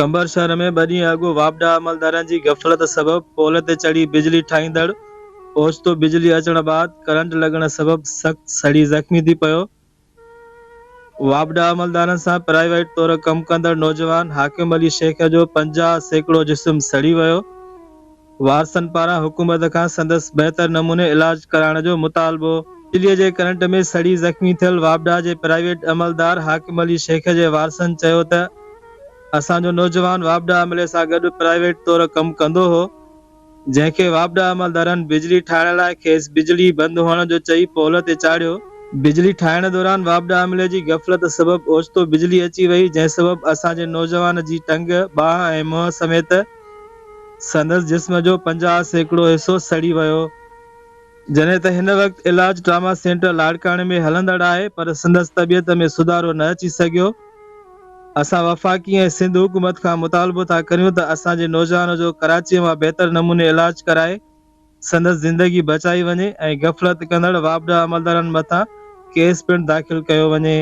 قمبر شهر ۾ ٻه ڏينهن اڳ واپڊا عملدارن جي غفلت سبب پول تي چڙهي بجلي ٺاهيندڙ اوچتو بجلي اچڻ بعد ڪرنٽ لڳڻ سبب سخت سڙي زخمي ٿي پيو. واپڊا عملدارن سان پرائيويٽ طور ڪم ڪندڙ نوجوان حاڪم علي شيخ جو 50% جسم سڙي ويو. وارثن پاران حڪومت کان سندس بهتر نموني علاج ڪرائڻ جو مطالبو. بجليء جي ڪرنٽ ۾ سڙي زخمي ٿيل واپڊا جي پرائيويٽ عملدار حاڪم علي شيخ جي وارثن چيو ته اسان جو نوجوان واپڊا عملي سان گڏ پرائيويٽ طور ڪم ڪندو هو جنهن کي واپڊا عملدارن بجلي ٺاهڻ لاء کيس بجلي بند هئڻ جو چئي پول تي چاڙهيو. بجلي ٺاهڻ دوران واپڊا عملي جي غفلت سبب اوچتو بجلي اچي وئي جنهن سبب اسان جي نوجوان جي ٽنگ، ٻانهن ۽ منهن سميت سندس جسم جو 50% حصو سڙي ويو. جڏهن ته هن وقت علاج ٽراما سينٽر لاڙڪاڻي ۾ هلندڙ آهي پر سندس طبيعت ۾ سڌارو نه اچي سگهيو. اسان وفاقي ۽ سنڌ حڪومت کان مطالبو ٿا ڪريون ته اسان جي نوجوان جو ڪراچيء مان بهتر نموني علاج ڪرائي سندس زندگي بچائي وڃي ۽ غفلت ڪندڙ واپڊا عملدارن مٿان ڪيس پڻ داخل ڪيو وڃي.